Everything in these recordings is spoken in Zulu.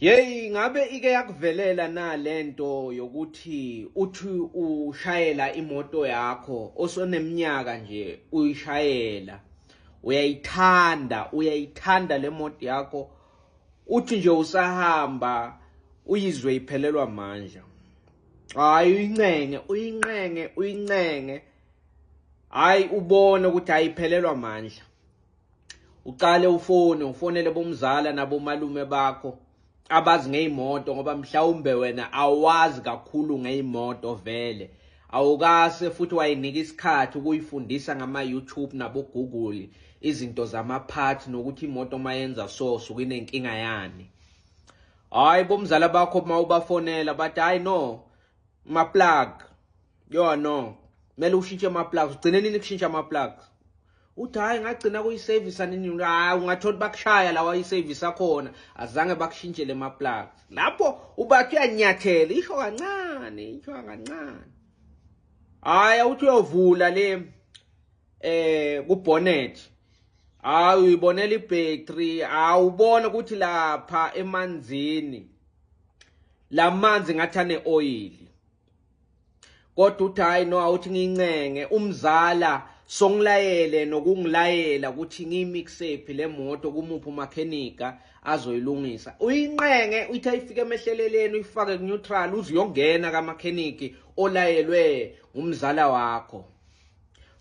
Yeyi, ngabe ike yakuvelela na lento yokuthi uthi ushayela imoto yakho osoneminyaka nje uyishayela, uyayithanda, uyayithanda le moto yakho, uthi nje usahamba uyizwe iphelelwa amandla. Hayi, uyincenge, uyincenge, uyincenge, hayi ubone ukuthi ayiphelelwa amandla. Uqale ufone, ufonele bomzala nabomalume bakho abazi ngeyimoto, ngoba mhlawumbe wena awazi kakhulu ngeyimoto vele, awukase futhi wayinika isikhathi ukuyifundisa ngama-YouTube nabo-Google izinto zama-parts nokuthi imoto mayenza so suke inenkinga yani. Hayi, bomzala bakho uma ubafonela bathi hayi no, ma-plug yo no, kumele ushintshe ama-plugs. Ugcine nini kushintsha ama-plugs? Uthi hayi, ngagcina kuyi-service nini. Hayi, ungathola bakushaya lawa i-service akhona azange bakushintshele ama-plugs. Lapho ubathi uyanyathela, isho kancane, isho kancane. Hayi, uthi uyovula le ku-bonnet, hayi uyibonela i-battery, awubona ukuthi lapha emanzini lamanzi ngathi ane-oil, kodwa uthi hayi no, awuthi ngiyincenge umzala songilayele nokungilayela ukuthi ngiyimixephi le moto kumuphi umakhenika azoyilungisa. Uyinqenge, uyithi ayifike emehleleleni, uyifake ku-neutral, uze uyongena kamakheniki olayelwe ngumzala wakho.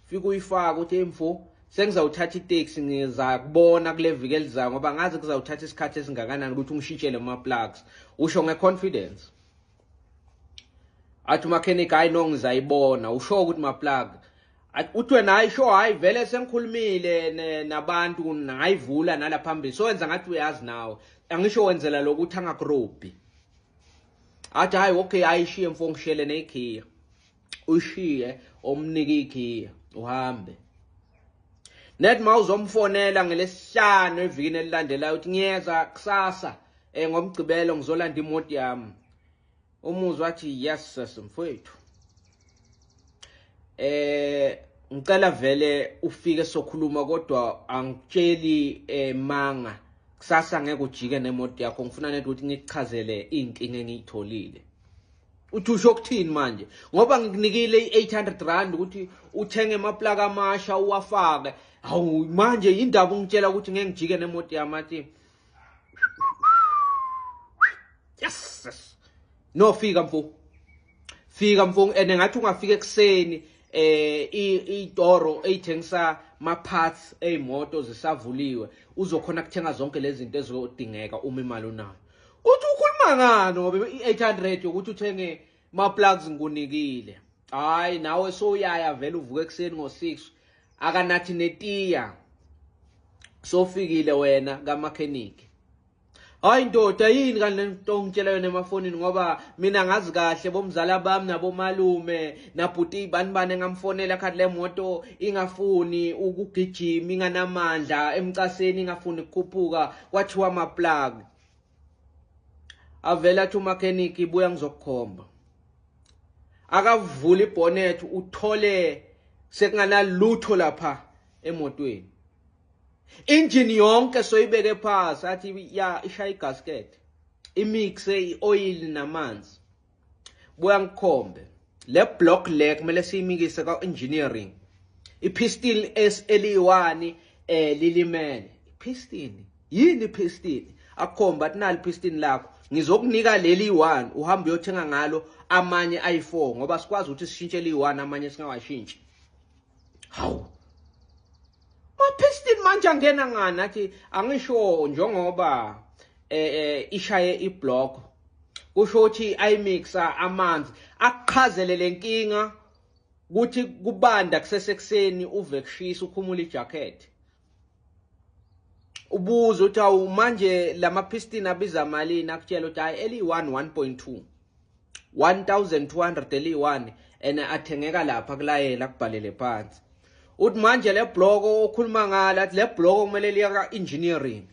Fika uyifake, uthi mfo, sengizawuthatha iteksi, ngiza kubona kule viki elizayo ngoba ngazi kuzawuthatha isikhathi esingakanani ukuthi ungishintshele ama-plugs. Usho nge-confidence. Athi umakhenika hayi no, ngizayibona, usho ukuthi ma-plug. Uthi wena hayi sho, hayi vele sengikhulumile nabantu ngayivula nala phambili, so wenza ngathi uyazi nawe, angisho wenzela lokuthi angakurobhi. Athi hayi okay, hayi shiye mfo, ngishiyele nekhiya. Ushiye, omnike ikhiya, uhambe. Net ma uzomfonela ngelesihlanu evikini elilandelayo uthi ngiyeza kusasa ngomgcibelo ngizolanda imoto yami. Umuzi wathi yes sis mfowethu, ngicela vele ufike sokhuluma, kodwa angitsheli manga, kusasa ngeke ujike nemoto yakho, ngifuna net ukuthi ngikuchazele inkinga engiyitholile. Uthi usho ukuthini manje? Ngoba ngikunikile i-800 rand ukuthi uthenge amaplug amasha uwafake. Hawu, manje indaba ungitshela ukuthi ngeke ngijike nemoto yami? Athi yes, yes. No, fika mfo, fika mfo, and ngathi ungafika ekuseni itoro eyithengisa ma parts eyimoto zisavuliwe, uzokhona kuthenga zonke lezi zinto ezodingeka uma imali unayo. Uthi ukhuluma ngani? Ngoba i-800 yokuthi uthenge ma plugs ngikunikile. Hayi, nawe soyaya vele, uvuka ekuseni ngo-6, akanathi netiya, sofikile wena kamakheniki. Hayi ndoda, yini kanti lento ongitshela yona emafonini? Ngoba mina ngazi kahle bomzala bami nabomalume nabhuti bani bani engamfonela khathi le moto ingafuni ukugijima, inganamandla emcaseni, ingafuni ukukhuphuka, kwathiwa ama-plug. Avela athi umakheniki buya ngizokukhomba. Akavula ibhonet, uthole sekunganalutho lapha emotweni, engine yonke soyibeke phasi. Athi ya, ishaya igasket, imixe i-oil namanzi. Buya ngikhombe le block le, kumele siyimikise ka-engineering, i-piston S eliyi-1 lilimele. Piston yini? Piston akukhomba, athi nali piston lakho, ngizokunika leli 1, uhambe uyothenga ngalo amanye ayi-4, ngoba sikwazi ukuthi sishintshe li-1, amanye singawashintshi. Hawu, ma-piston manje angena ngani? Athi angisho, njengoba ishaye iblock, kusho ukuthi ayimixa amanzi. Akuchazele lenkinga kuthi kubanda kusesekuseni, uve kushisa, ukhumula ijacket, ubuze uthi awu manje lama piston abiza malini? Akutshela ukuthi hayi, eli-1 1.2, 1200 eli-1, and athengeka lapha kulayela kubhalele phansi. Uthi manje le block okhuluma ngalo? Athi le block kumele liya ka-engineering.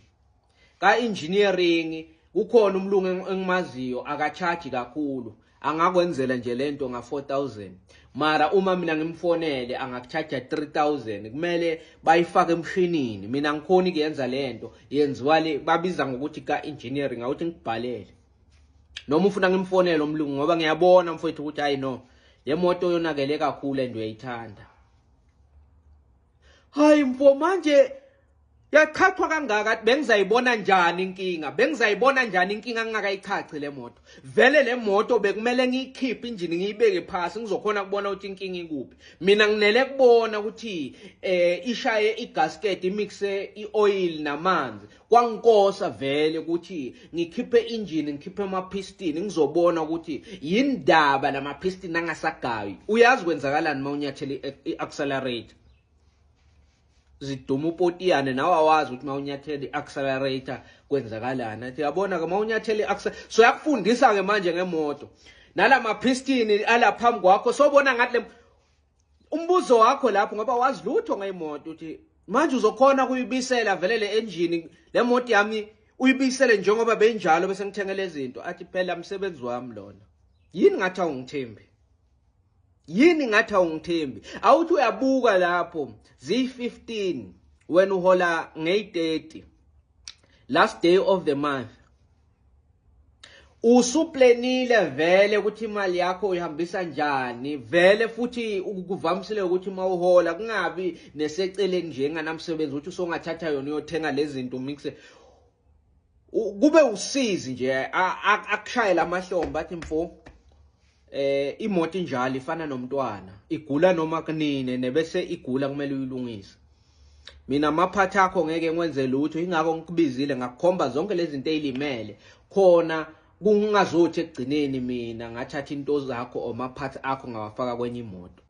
Ka-engineering kukhona umlungu engimaziyo, akacharge kakhulu. Angakwenzela nje lento nga-4000, mara uma mina ngimfonele angakuchaja 3000. Kumele bayifake emshinini, mina ngikhoni kuyenza lento, yenziwa le babiza ngokuthi ka-engineering. Awuthi ngikubhalele noma ufuna ngimfonele umlungu, ngoba ngiyabona mfowethu ukuthi hayi no, le moto yonakele kakhulu and uyayithanda. Hayi mfo, manje yachathwa kangaka, bengizayibona njani inkinga? Bengizayibona njani inkinga ngingakayichachi le moto? Vele le moto bekumele ngiyikhiphe injini, ngiyibeke phasi, ngizokhona kubona ukuthi inkinga ikuphi. Mina nginele kubona ukuthi ishaye igasket, imixe ioil namanzi. Kwangikosa vele ukuthi ngikhiphe injini, ngikhiphe ama-piston, ngizobona ukuthi yindaba lama-piston angasagayi. Uyazi kwenzakalani uma unyathela i-accelerator? Ziduma upotiyane. Nawe awazi ukuthi uma unyathela i-accelerator kwenzakalani. Athi yabona-ke, uma unyathela i-accelerator, so yakufundisa-ke manje ngemoto nalama piston alaphambi kwakho. Sobona ngathi le umbuzo wakho lapho, ngoba wazi lutho ngemoto, uthi manje uzokhona kuyibisela vele le engine, le moto yami, uyibisele njengoba benjalo, bese ngithengele izinto? Athi phela umsebenzi wami lona. Yini ngathi awungithembi? Yini ngathi awungithembi? Awuthi uyabuka lapho, ziyi-15, wena uhola ngeyi-30, last day of the month, usuplanile vele ukuthi imali yakho uyihambisa njani vele. Futhi kuvamisile ukuthi uma uhola kungabi neseceleni nje enganamsebenzi ukuthi usongathatha yona uyothenga lezi zinto, mixe kube usizi nje. Akushayela amahlombe, athi mfo, imoto injalo, ifana nomntwana, igula noma kunini, nebese igula kumele uyilungise. Mina amaphathi akho ngeke ngwenze lutho, ingakho ngikubizile, ngakukhomba zonke lezi zinto ezilimele khona, kungazothi ekugcineni mina ngathatha into zakho or amaphathi akho ngawafaka kwenye imoto.